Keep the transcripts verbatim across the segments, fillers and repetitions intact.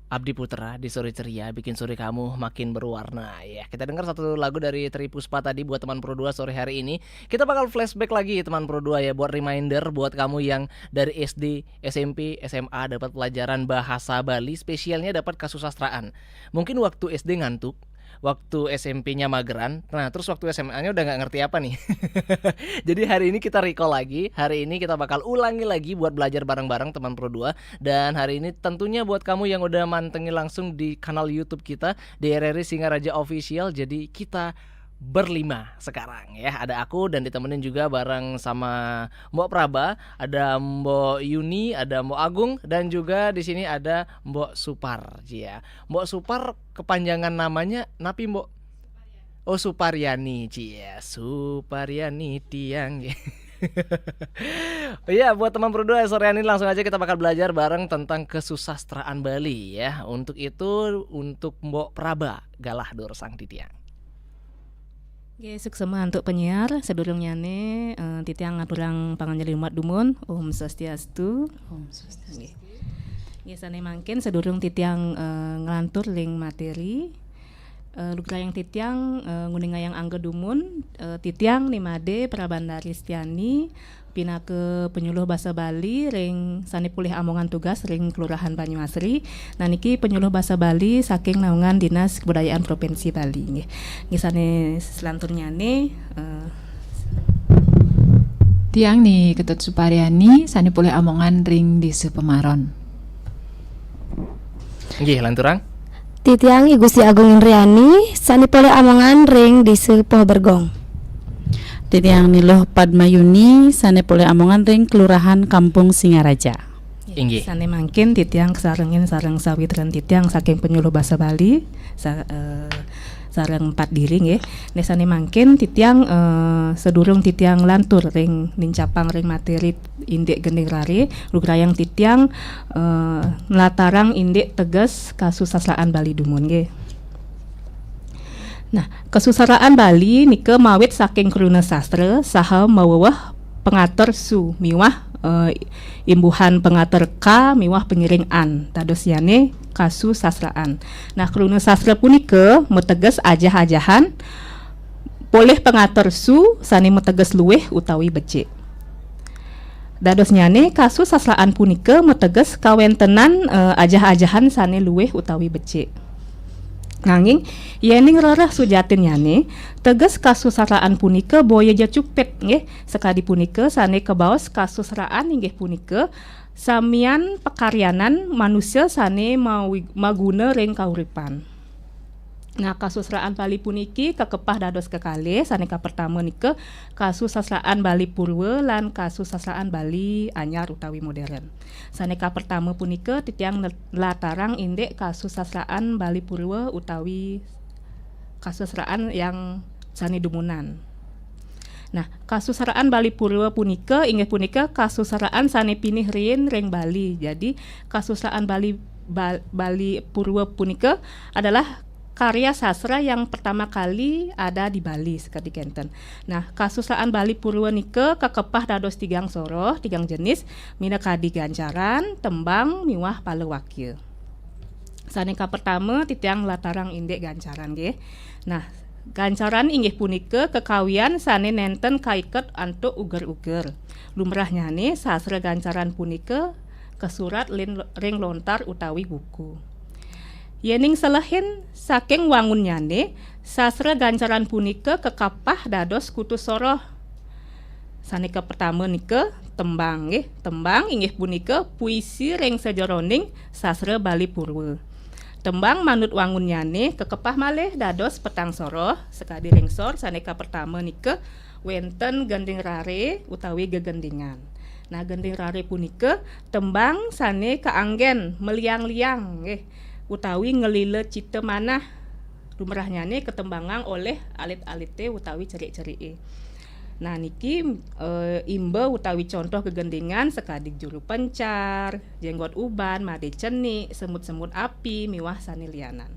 Abdi Putra di Sore Ceria, bikin sore kamu makin berwarna. Ya, kita dengar satu lagu dari Tri Puspa tadi buat teman Pro dua sore hari ini. Kita bakal flashback lagi, teman Pro dua, ya, buat reminder buat kamu yang dari S D, S M P, S M A dapat pelajaran bahasa Bali, spesialnya dapat kasusastraan. Mungkin waktu S D ngantuk, waktu S M P-nya mageran, nah, terus waktu S M A-nya udah nggak ngerti apa nih. Jadi hari ini kita recall lagi, hari ini kita bakal ulangi lagi buat belajar bareng-bareng, teman Pro dua. Dan hari ini tentunya buat kamu yang udah mantengin langsung di kanal YouTube kita, di R R I Singaraja Official. Jadi kita berlima sekarang, ya. Ada aku dan ditemenin juga bareng sama Mbok Praba, ada Mbok Yuni, ada Mbok Agung, dan juga di sini ada Mbok Supar, ya. Mbok Supar kepanjangan namanya napi, Mbok? Oh, Supariani, cie. Supariani tiang. Iya, buat teman Pro dua, sore ini langsung aja kita bakal belajar bareng tentang kesusastraan Bali, ya. Untuk itu, untuk Mbok Praba, galah dur sang titiang. Oke, suksema untuk penyiar, sedurungnya nih, eh, titiang ngaturang panganyelimat dumun, Om Swastiastu. Om Swastiastu. Nggih. Nggih, sane mangkin sedurung titiang, eh, nglantur ring materi, eh, lugrayang titiang, eh, nguningayang angga dumun, eh, titiang Nimade Prabandari Stiani, pinaka penyuluh basa Bali ring sane polih amongan tugas ring Kelurahan Banyuasri. Nah, niki penyuluh basa Bali saking naungan Dinas Kebudayaan Provinsi Bali, nggih. Nggih, sane selanturnyane, eh, Tiang ni Ketut Supariani, sane polih amongan ring Desa Pemaron. Nggih, lanturang. Titiang I Gusti Agung Indriani, sane polih amongan ring Desa Poh Bergong. Titiang Niluh Padmayuni, sane polih amongan ring Kelurahan Kampung Singaraja. Inggih. Sane mangkin titiang kasarengin sareng sawitran titiang saking penyuluh basa Bali, sa-, eh, sareng empat diri, nggih. Nek sane mangkin titiang, eh, sedurung titiang lantur ring nincapang ring materi indik gending rare, lugrayang titiang, eh, nlatarang indik teges kasusastraan Bali dumun, nggih. Nah, kasusastraan Bali nika mawit saking kruna sastra saha maweweh pangater su miwah, eh, imbuhan pangater ka miwah pangiring an. Dados yane kasusastraan. Nah, kruna sastra punika mateges ajah-ajahan polih pangater su sane mateges luwih utawi becik. Dadosnyane kasusastraan punika mateges kawentenan, eh, ajah-ajahan sane luwih utawi becik. Nanging yening rereh sujatinnyane, teges kasusastraan punika boya jejupit, nggih. Sakadi punika sane kabaos kasusastraan inggih punika samian pakaryanan manusa sane mawi-, maguna ring kauripan. Nah, kasusastraan Bali puniki kakepah dados kekalih, sane kapertama nika kasusastraan Bali Purwa lan kasusastraan Bali Anyar utawi modern. Sane kapertama punika titiang nel-, nlatarang indik kasusastraan Bali Purwa utawi kasusastraan yang sane dumunan. Nah, kasusastraan Bali Purwa punika inggih punika kasusastraan sane pinih riin ring Bali. Jadi, kasusastraan Bali, Bal-, Bali Purwa punika adalah karya sastra yang pertama kali ada di Bali, sakadi kenten. Nah, kasusastraan Bali Purwa nika kakepah dados tigang soroh, tigang jenis, minakadi gancaran, tembang, miwah palawakya. Sane kapertama, titiang nlatarang indik gancaran, nggih. Nah, gancaran inggih punika kekawian sane nenten kaiket antuk uger-uger. Lumrahnyane, sastra gancaran punika kasurat lin-, ring lontar utawi buku. Yening selehin saking wangunnyane, sastra gancaran punika kakepah dados kutus soroh. Sane kapertama nika tembang, nggih. Tembang inggih punika puisi ring sajeroning sastra Bali Purwa. Tembang manut wangunnyane kakepah malih dados petang soroh, sakadi ring sor sane kapertama nika wenten gending rare utawi gegendingan. Nah, gending rare punika tembang sane kaanggen maliang-liang, nggih, utawi nglila cita manah. Lumrahnyane katembangang olih alit-alite utawi cerik-cerike. Nah, niki, eh, imba utawi contoh gegendingan sakadi juru pencar, jenggot uban, made cenik, semut-semut api, miwah sane lianan.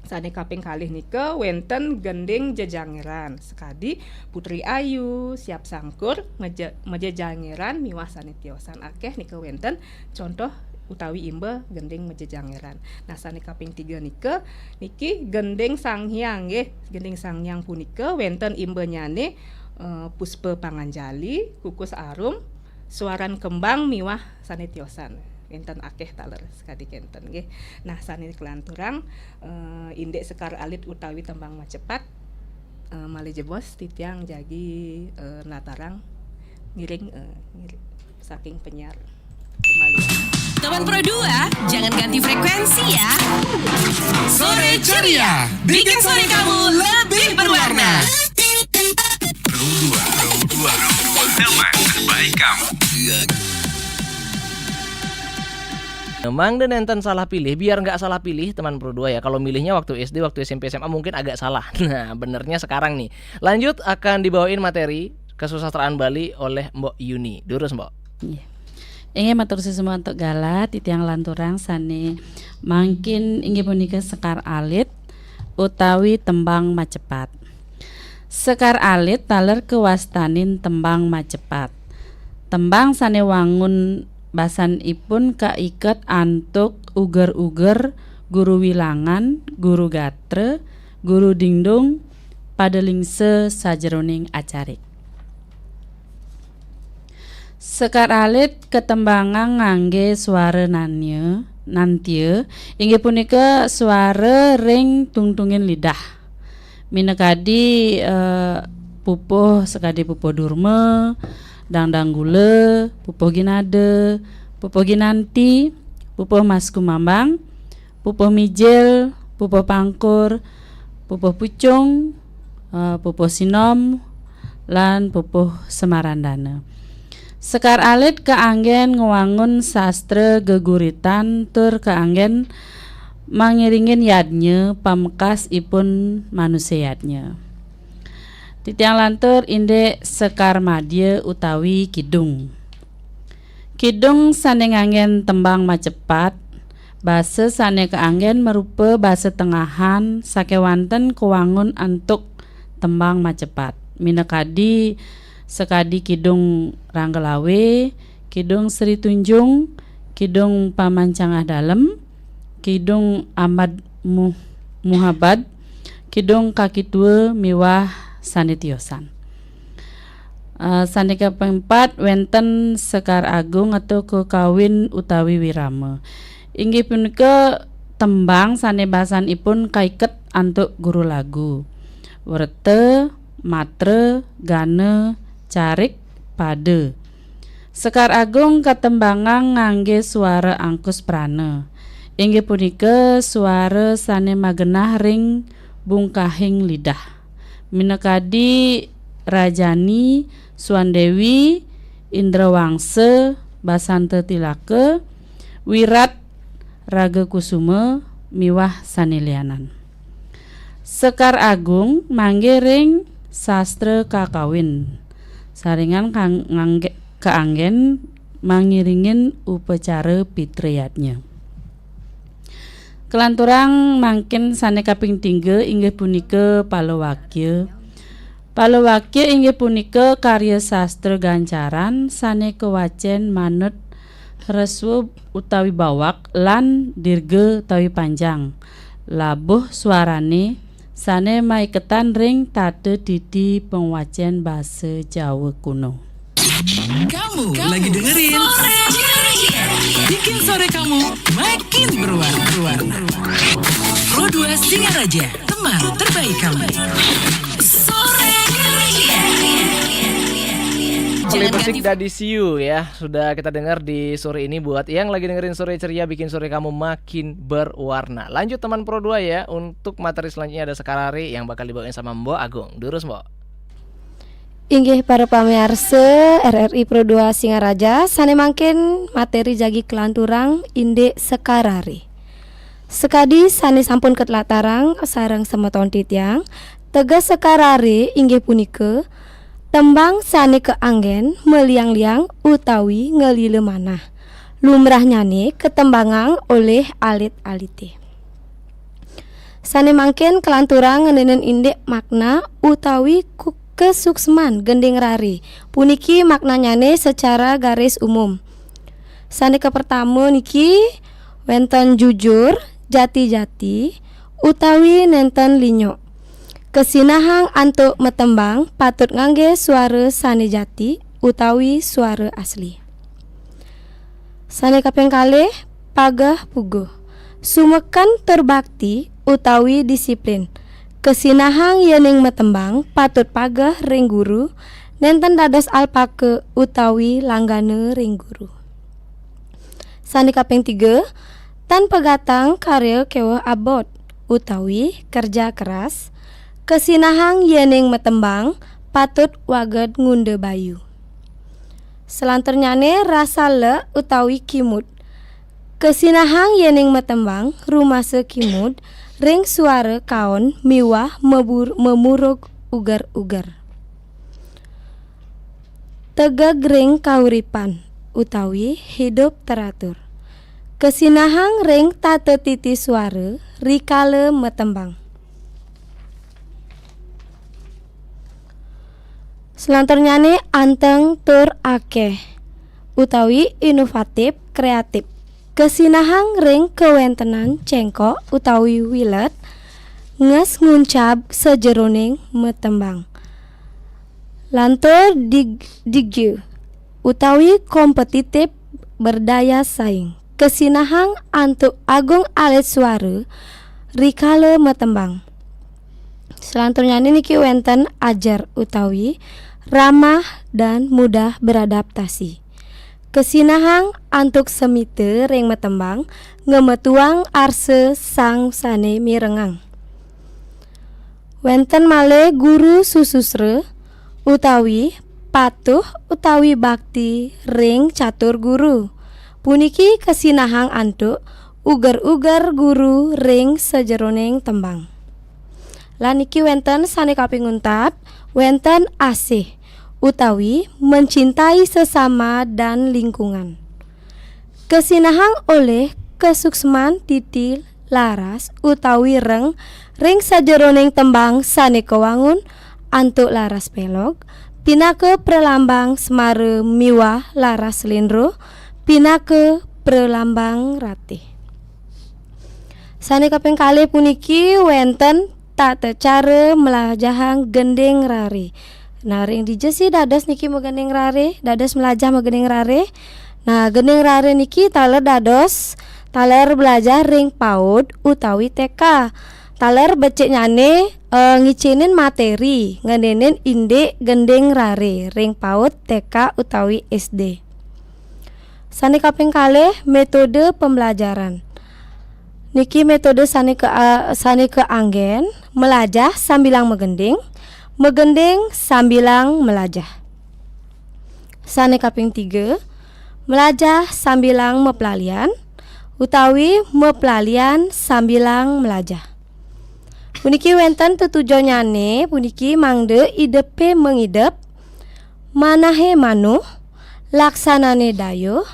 Sane kaping kalih nika wenten gending jejangeran, sakadi Putri Ayu, Siap Sangkur, Meje-, Mejejangeran, miwah sane tiosan. Akeh nika wenten contoh utawi imba gending majejangeran. Nah, sane kaping tiga nika, niki gending Sang Hyang nggih. Gending Sang Hyang punika wenten imbanyané, eh, puspa panganjali, kukus arum, suaran kembang miwah sane tiosan. Wenten akeh taler sekadi kenten nggih. Nah, sane kelanturang, eh, indik sekar alit utawi tembang macepat, eh, malih jebos titiang jagi, eh, natarang ngiring, eh, ngiring saking penyiar kembali. Teman Pro dua, jangan ganti frekuensi ya. Sore Ceria, bikin sore kamu lebih berwarna. Teman terbaik kamu. Memang deh nenten salah pilih, biar nggak salah pilih teman Pro dua ya. Kalau milihnya waktu S D, waktu S M P, S M A mungkin agak salah. Nah, benernya sekarang nih. Lanjut akan dibawain materi kesusastraan Bali oleh Mbok Yuni. Durus, Mbok. Iya. Inggih matur suksma antuk galah titiang lanturang sane mangkin inggih punika sekar alit utawi tembang macepat. Sekar alit taler kawastanin tembang macepat. Tembang sane wangun basanipun kaiket antuk uger-uger guru wilangan, guru gatra, guru dingdung, pada lingsa sajeroning acarik. Sekar alit katembangang ngangge suara nanya, nantia, inggih punika suara ring tungtungin lidah. Minakadi, eh, pupuh sakadi pupuh durma, dangdang gula, pupuh ginada, pupuh ginanti, pupuh mas kumambang, pupuh mijil, pupuh pangkur, pupuh pucung, eh, pupuh sinom, lan pupuh semarandana. Sekar alit kaanggen ngwangun sastra geguritan tur kaanggen mangiringin yadnya pamekasipun manusa yadnya. Titiang lantur indik sekar madya utawi kidung. Kidung sane nganggen tembang macepat, basa sane kaanggen marupa basa tengahan sakewanten kawangun antuk tembang macepat. Minakadi sakadi Kidung Ranggalawe, Kidung Sri Tunjung, Kidung Pamancangah Dalem, Kidung Amad Mu-, Muhabad, Kidung Kaki Tua miwah sane tiosan. Eh, sane kaping empat wenten Sekar Agung atau Kekawin utawi Wirama. Inggih punika tembang sane basanipun kaiket antuk guru lagu. Werta, matra, gana, carik, pada. Sekar Agung katembangang ngangge suara angkus prana. Inggih punika suara sane magenah ring bungkahing lidah. Minakadi Rajani, Swandewi, Indrawangsa, Basanta Tilaka, Wirat, Raga Kusuma, miwah sane lianan. Sekar Agung mangge ring sastra kakawin. Saringan kang-, ngangge-, kaanggen mangiringin upacara pitrayatnya. Kelanturang mangkin sane kaping tiga inggih punika palawakya. Palawakya inggih punika karya sastra gancaran sane kawacen manut hreswa utawi bawak lan dirga utawi panjang. Labuh swarane sane maiketan ring tata titi pangwacen basa Jawa kuno. Kamu lagi dengerin Bikin sore kamu makin berwarna. Pro dua Singaraja, teman terbaik kamu. Sore Ceria. Jangan ganti Dadi Siu ya, sudah kita dengar di sore ini. Buat yang lagi dengerin Sore Ceria, bikin sore kamu makin berwarna. Lanjut teman Pro dua ya, untuk materi selanjutnya ada Sekarari yang bakal dibawain sama Mbok Agung. Durus, Mbok. Inggih para pamiarsa R R I Pro dua Singaraja, sane mangkin materi jagi kelanturang indik Sekarari. Sakadi sane sampun katlatarang sareng semeton titiang, teges Sekarari inggih punika tembang sane kaanggen maliang-liang utawi ngalila manah. Lumrahnyane katembangang olih alit-alite. Sane mangkin kalanturang ngeninin indik makna utawi ku-, kasuksman gending rari. Puniki maknanyane secara garis umum. Sané kapertama niki wénten jujur, jati-jati, utawi nénten linyok. Kasinahang antuk matembang patut nganggé suara sané jati utawi suara asli. Sané kaping kalih, pageh puguh. Sumeken tur bakti utawi disiplin. Kasinahang yéning matembang patut pageh ring guru, nénten dados alpaka utawi langgana ring guru. Sané kaping tiga, tan pegatang karya kéweh abot utawi kerja keras. Kasinahang yéning matembang patut waged ngunda bayu. Selanturnyané rasa lek utawi kimud. Kasinahang yéning matembang rumasa kimud ring suara kaon miwah mebur-, memurug uger-uger. Tegeg ring kauripan utawi hidup teratur. Kasinahang ring tata titi suara rikala matembang. Selanturnyané anteng tur akéh utawi inovatif, kreatif. Kasinahang ring kawéntenan céngkok utawi wilet, nges nguncab sajeroning matembang. Lantur dig-, digya utawi kompetitif, berdaya saing. Kasinahang antuk agung alit suara rikala matembang. Selanturnyané niki wénten ajer utawi ramah dan mudah beradaptasi. Kasinahang antuk semita ring matembang, ngametuang arsa sang sané mirengang. Wénten malih guru sususra utawi patuh utawi bakti ring catur guru. Puniki kasinahang antuk uger-uger guru ring sajeroning tembang. Lan niki wénten sané kaping untat, wénten asih utawi mencintai sesama dan lingkungan. Kasinahang olih kasuksman titi laras utawi reng ring sajeroning tembang sané kawangun antuk laras pelog, pinaka pralambang semara miwah laras slendro, pinaka pralambang ratih. Sané kaping kalih puniki wénten tata cara mlajahang gending rare. Nah, ring dija sih dados niki magending rare, dados mlajah magending rare. Nah, gending rare niki taler dados, taler mlajah ring paud utawi T K. Taler beciknyané, eh, ngicénin materi, ngenénin indik gending rare ring paud T K utawi S D. Sané kaping kalih, metode pembelajaran. Niki metode sané ka-, a-, sané kaanggén, melajah sambilang magending, magending sambilang melajah. Sané kaping tiga, melajah sambilang maplalian, utawi maplalian sambilang melajah. Puniki wénten tetujonnyané, puniki mangda idepé mangidep, manahé manuh, laksanané dayuh,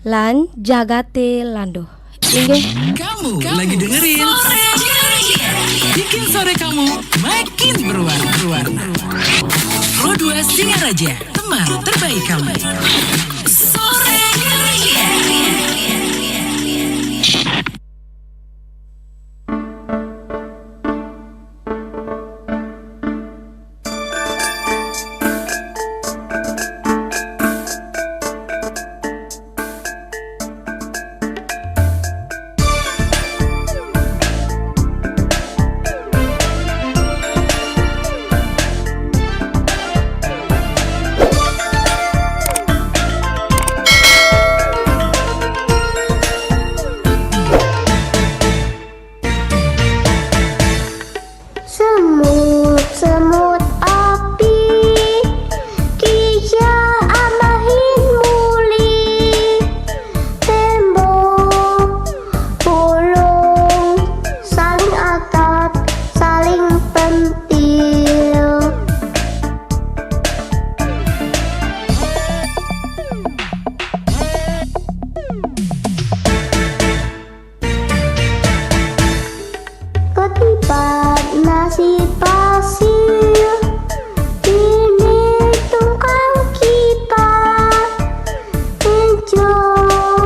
lan jagaté landuh. Inggih. Kamu lagi dengerin Bikin sore kamu makin berwarna. Pro dua Singaraja, teman terbaik kamu. Sore Indonesia. Semut-semut api, kijang amahin muli, tembok, pulung, saling atap, saling pentil. Ketiban nasi pasir, ini tungkang kipas, hijau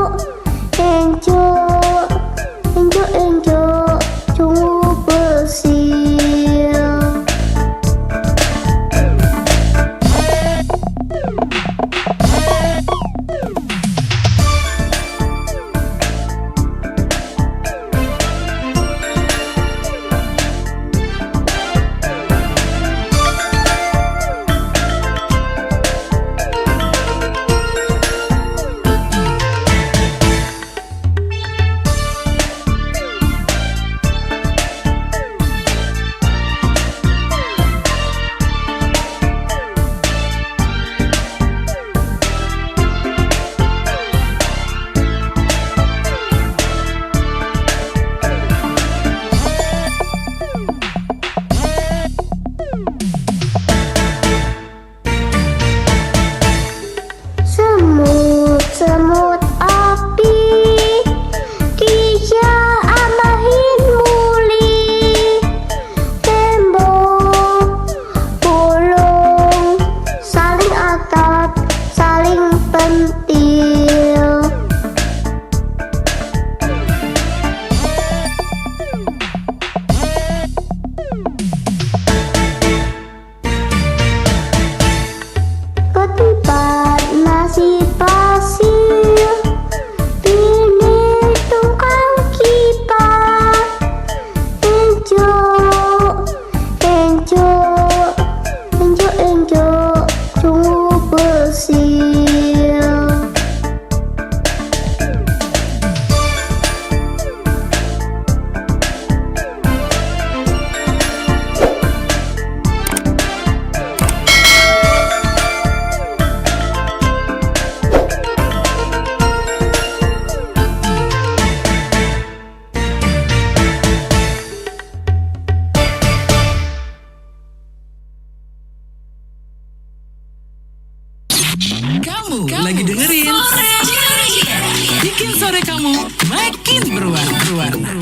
Kamu lagi dengerin Sore Ceria. Bikin sore kamu makin berwarna.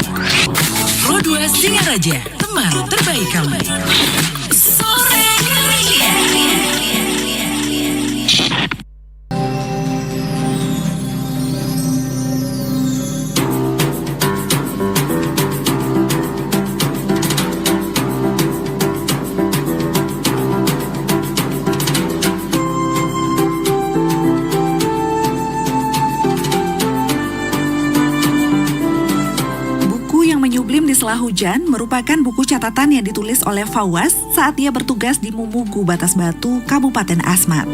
Pro dua Singaraja, teman terbaik kamu. Sore Ceria. Buku yang menyublim di sela hujan merupakan buku catatan yang ditulis oleh Fawas saat ia bertugas di Mumugu Batas Batu, Kabupaten Asmat.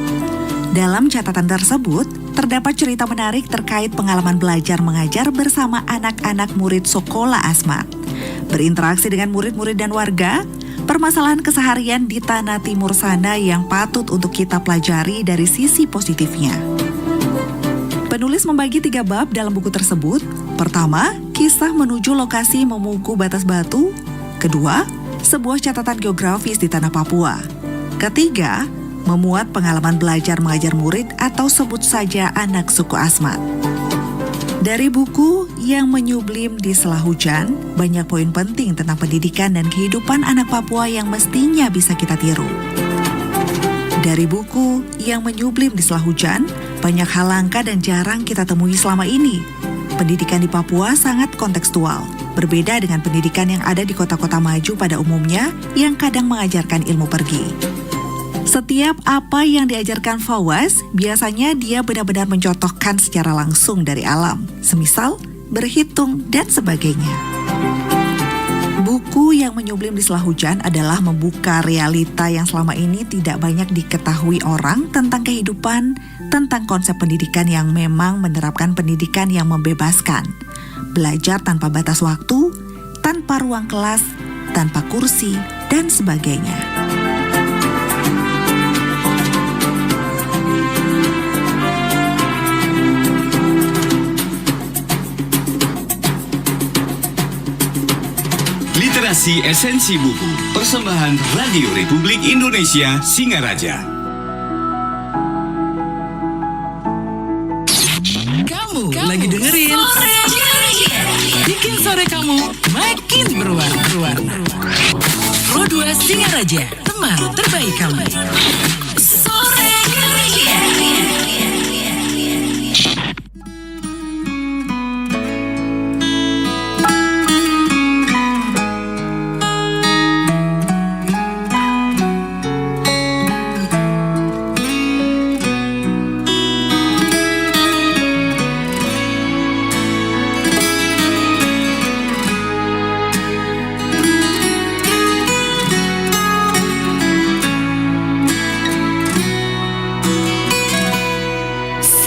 Dalam catatan tersebut, terdapat cerita menarik terkait pengalaman belajar mengajar bersama anak-anak murid Sekolah Asmat. Berinteraksi dengan murid-murid dan warga, permasalahan keseharian di tanah timur sana yang patut untuk kita pelajari dari sisi positifnya. Penulis membagi tiga bab dalam buku tersebut. Pertama, kisah menuju lokasi Mumugu Batas Batu. Kedua, sebuah catatan geografis di tanah Papua. Ketiga, memuat pengalaman belajar mengajar murid atau sebut saja anak suku Asmat. Dari buku yang menyublim di sela hujan, banyak poin penting tentang pendidikan dan kehidupan anak Papua yang mestinya bisa kita tiru. Dari buku yang menyublim di sela hujan, banyak hal langka dan jarang kita temui selama ini. Pendidikan di Papua sangat kontekstual, berbeda dengan pendidikan yang ada di kota-kota maju pada umumnya yang kadang mengajarkan ilmu pergi. Setiap apa yang diajarkan Fawas, biasanya dia benar-benar mencontohkan secara langsung dari alam, semisal berhitung dan sebagainya. Buku yang menyublim di sela hujan adalah membuka realita yang selama ini tidak banyak diketahui orang tentang kehidupan, tentang konsep pendidikan yang memang menerapkan pendidikan yang membebaskan. Belajar tanpa batas waktu, tanpa ruang kelas, tanpa kursi, dan sebagainya. Literasi Esensi Buku, persembahan Radio Republik Indonesia Singaraja. Kamu lagi dengerin Sore Ceria. Bikin sore kamu makin berwarna. Pro dua Singaraja, teman terbaik kamu. Sore Ceria.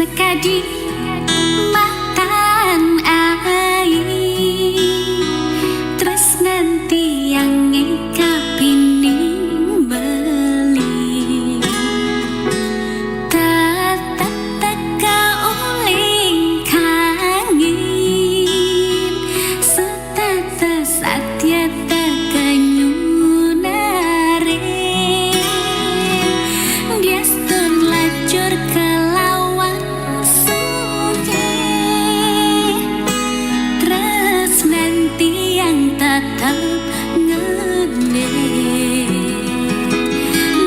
Sekadi matan air, tresnan tiang ngikapining beli. Tetep teka uling kangin, setata satya teka nyunare. Diastun lacur kelawan sugih, tresnan tiang tetep ngene.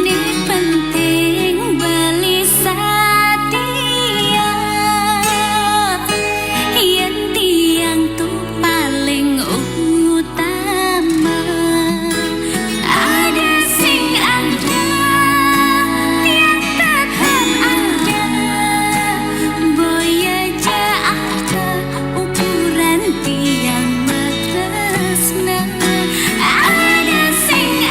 Ni penting beli satia, yen tiang tu paling utama. Ada sing ada, tiang tetep ada. Boya ja ada ukuran tiang matresna. Ada sing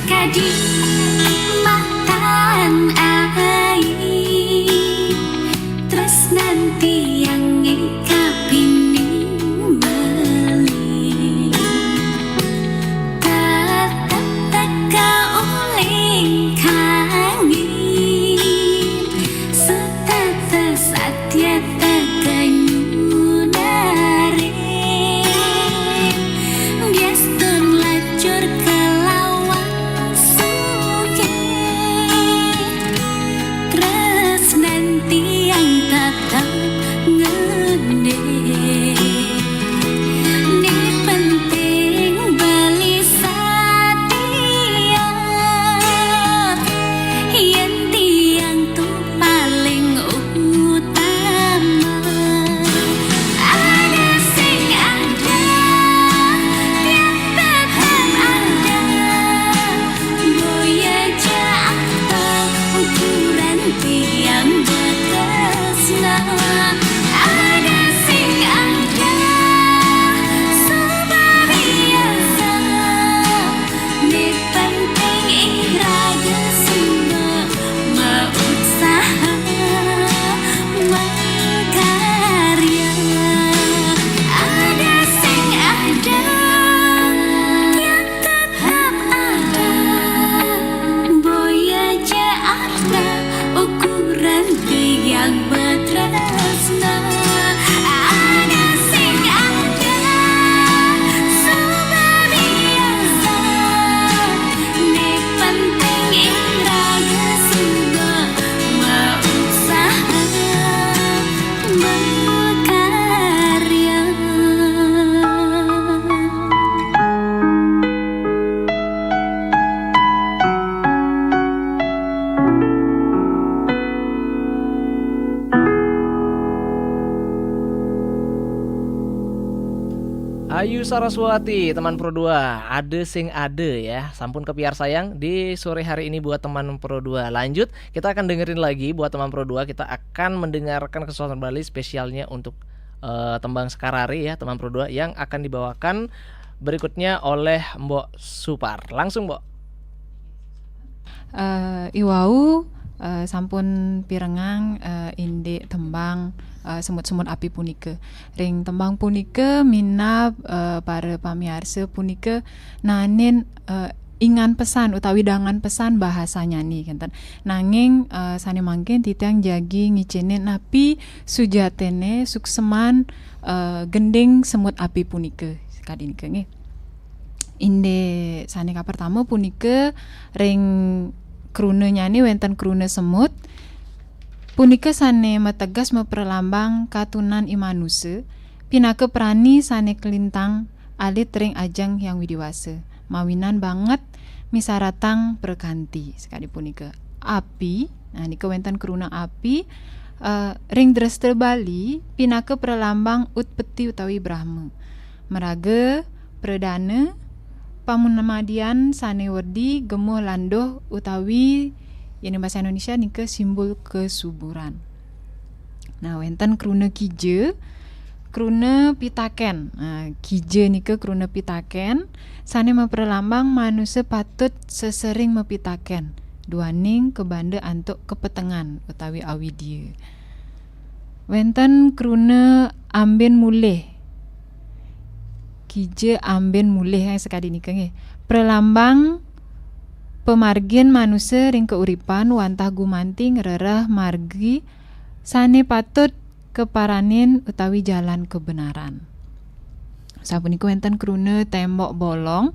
Kadi matan ai, tresnan tiang ing kapining meli. Tetep teka uling kangin, setata satya teka nyunare. Biastun lacur kelawan sugih, tresnan tiang tetep ngene. Ni penting beli satya, yen tiang tu paling utama. Ada sing ada, tiang tetap ada. Boya ja apa ukuran tiang betresna. Ada sing ada, suba biasa. Ni penting ing raga suba mausaha makarya. Ada sing ada, tiang tetap ada. Boya ja arta ukuran tiang betresna. Ada sing ada, suba biasa. Ni penting ing raga suba mausaha makarya. Ayu Saraswati, teman Pro dua, ada sing ada ya. Sampun kepiarsayang di sore hari ini buat teman Pro dua. Lanjut, kita akan dengerin lagi buat teman Pro dua. Kita akan mendengarkan kesusahan Bali spesialnya untuk eh, tembang Sekarari ya, teman Pro dua, yang akan dibawakan berikutnya oleh Mbok Supar. Langsung, Mbok. Eh, iwau, eh, sampun pirengang, eh, indik tembang, eh, Semut-Semut Api punika. Ring tembang punika minab, eh, para pamiarsa punika naenin, eh, ingan pesan utawi dangan pesan bahasanyane kenten. Nanging, eh, sane mangkin titiang jagi ngicenin napi sujatene sukseman, eh, gending semut api punika. Sakadi nika nggih. Indik sane kapertama punika ring krunanyane wenten kruna semut. Punika sane mateges mapralambang katunan i manusa, pinaka prani sane kalintang alit ring ajeng Hyang Widi Wasa, mawinan banget misaratang prakanti. Sakadi punika. Api, nah, nika wenten kruna api, eh, ring dresta Bali, pinaka pralambang utpeti utawi Brahma. Maraga, pradana, pamunamadian sane wedi, gemuh landuh utawi yen ing basa Indonesia nika simbol kesuburan. Nah, wenten kruna kija, kruna pitaken. Nah, kija nika kruna pitaken, sane mapralambang manusa patut sesering mapitaken, duaning kabanda antuk kapetengan utawi awidya. Wenten kruna ambin mulih. Kija ambin mulih, eh, sakadi nika nggih. Pralambang pamargin manusa ring kauripan wantah gumanti ngrereh margi sane patut kaparanin utawi jalan kebenaran. Sapunika wenten kruna tembok bolong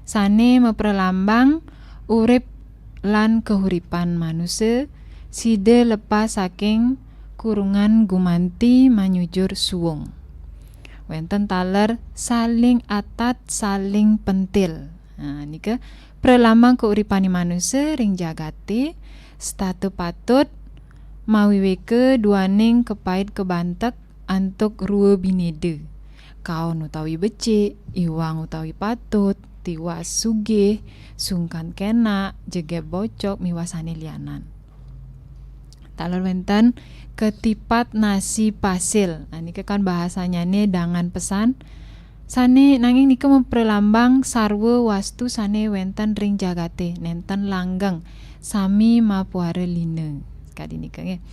sane mapralambang urip lan kahuripan manusa sida lepas saking kurungan gumanti manyujur suwung. Wenten taler saling atat, saling pentil. Nah, nika pralambang kauripane manusa ring jagate, setata patut mawiweka duaning kapait kabantek antuk rua bineda. Kaon utawi becik, iwang utawi patut, tiwas sugih, sungkan kenak, jegep bocok, miwah sane lianan. Taler wenten ketipat nasi pasil. Nah, nika kan bahasanyane dangan pesan. Sane nanging nika mapralambang sarwa wastu sane wenten ring jagate, nenten langgeng, sami mapuara lina. Kadi nika nggih.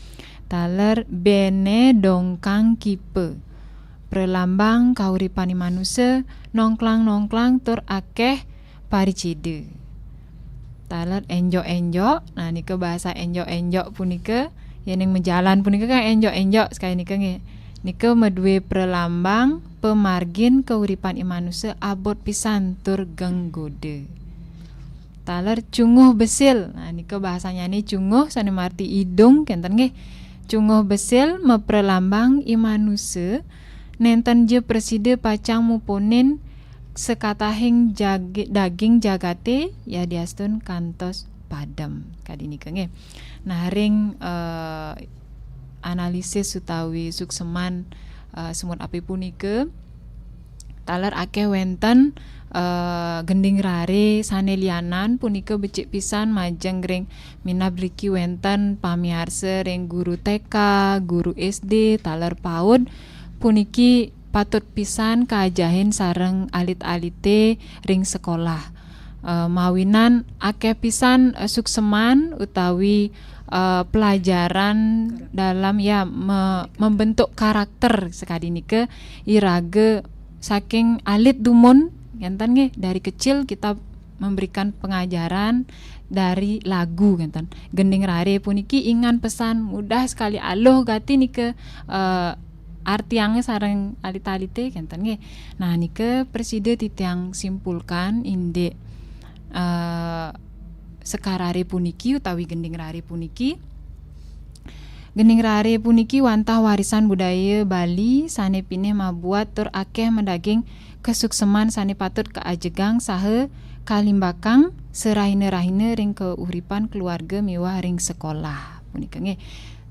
Taler bene dongkang kipa. Pralambang kauripan i manusa, nongklang-nongklang tur akeh paricida. Taler enjok-enjok, nah nika bahasa enjok-enjok punika, yening majalan punika kan enjok-enjok sekali nika nggih. Nika madue pralambang pamargin kauripan i manusa abot pisan tur genggoda. Taler cunguh besil. Nah, nika bahasanyane cunguh sane marti idung kenten nggih. Cunguh besil mapralambang i manusa nenten ja prasida pacang mupunin sakatahing jagi-, daging jagate yadiastun kantos padem. Kadi nika nggih. Nah, ring, eh, analisis utawi sukseman, eh, semut api punika, taler akeh wenten, eh, gending rare sane lianan punika becik pisan majeng ring minab riki wenten pamiarsa ring guru T K, guru S D, taler paud puniki patut pisan kaajahin sareng alit-alite ring sekolah. Eh, mawinan akeh pisan, eh, sukseman utawi, eh, pelajaran dalam, ya, me-, membentuk karakter sakadi nika iraga saking alit dumun, ngenten nggih, dari kecil kita memberikan pengajaran dari lagu, ngenten. Gending rare puniki ingan pesan mudah sekali aluh gati nika, eh, artiange sareng alit-alite, ngenten nggih. Nah, nika prasida titiang simpulkan indik, eh, sekar rare puniki utawi gending rare puniki. Gending rare puniki wantah warisan budaya Bali sane pinih mabuat tur akeh madaging kasukseman sane patut kaajegang saha kalimbakang sarahina-rahina ring kauripan keluarga miwah ring sekolah. Punika nggih.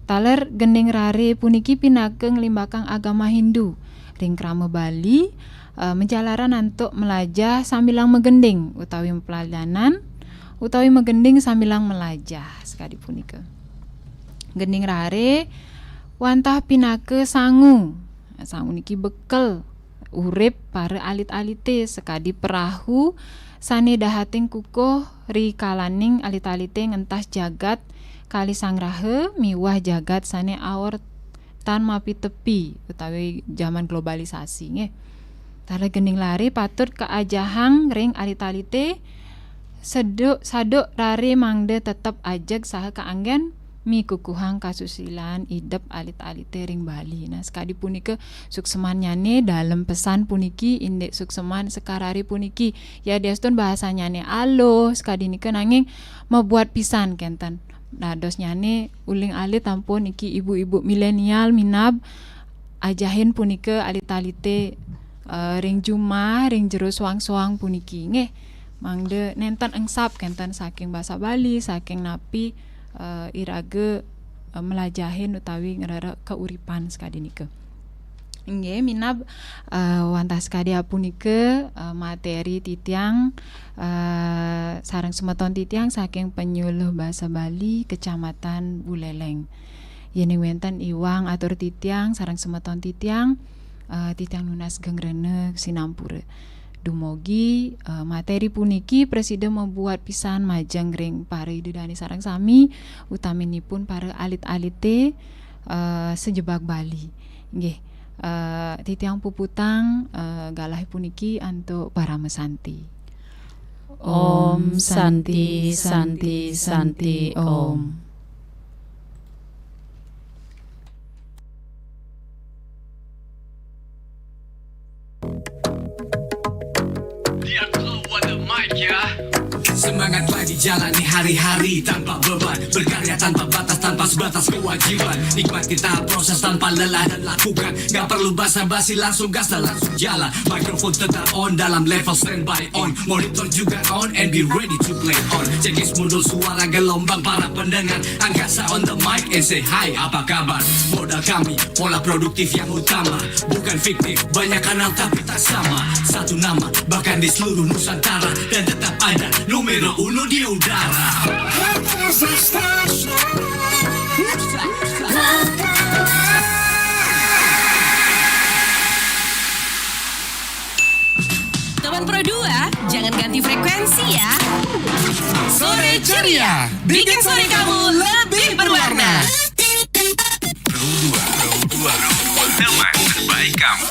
Taler gending rare puniki pinaka nglimbakang agama Hindu. Ring krama Bali, eh, majalaran antuk melajah sambilang magending utawi mapelajanan utawi magending sambilang melajah sakadi punika. Gending rare wantah pinaka sangu. Sangu niki bekel urip para alit-alite sakadi perahu sane dahating kukuh rikalaning alit-alite ngentas jagat Kali Sangraha miwah jagat sane aor tan mapitepi utawi jaman globalisasi nggih. Taler gending rare patut kaajahang ring alit-alite seduk saduk rare mangda tetep ajeg saha kaanggen mikukuhang kasusilaan idep alit-alite ring Bali. Nah, sakadi punika suksemannyane dalem pesan puniki, indik sukseman sekar rare puniki. Yadiastun bahasanyane aluh sakadi nika nanging mabuat pisan kenten. Dadosnyane uling alit ampun niki ibu-ibu milenial minab ajahin punika alit-alite, eh, ring jumah, ring jero soang-soang puniki nggih. Mangda nenten engsap kenten saking basa Bali, saking napi, eh, iraga, eh, melajahin utawi ngrerek kauripan sakadi nika. Inggih, minab, eh, wantah sakadi apunika, eh, materi titiang, eh, sareng semeton titiang saking Penyuluh Basa Bali Kecamatan Buleleng. Yening wenten iwang atur titiang sareng semeton titiang, eh, titiang nunas geng rena sinampura. Dumogi, eh, materi puniki prasida mabuat pisan majeng ring para ida dane sareng sami, utaminipun para alit-alite, eh, sajebag Bali. Nggih, eh, titiang puputang, eh, galah puniki antuk parama santi. Om Santi, Santi, Santi, Om. Semangat lagi jalani hari-hari tanpa beban. Berkarya tanpa batas, tanpa sebatas kewajiban. Nikmati tahap proses tanpa lelah dan lakukan. Gak perlu basa-basi, langsung gas dan langsung jalan. Mikrofon tetap on dalam level standby on. Monitor juga on and be ready to play on. Cekis mundur suara gelombang para pendengar. Angkasa on the mic and say hi, apa kabar? Modal kami, pola produktif yang utama. Bukan fiktif, banyak kanal tapi tak sama. Satu nama, bahkan di seluruh Nusantara. Dan tetap ada numero uno di udara. Pro dua, jangan ganti frekuensi ya. Sore Ceria, bikin sore kamu lebih berwarna. Teman terbaik kamu.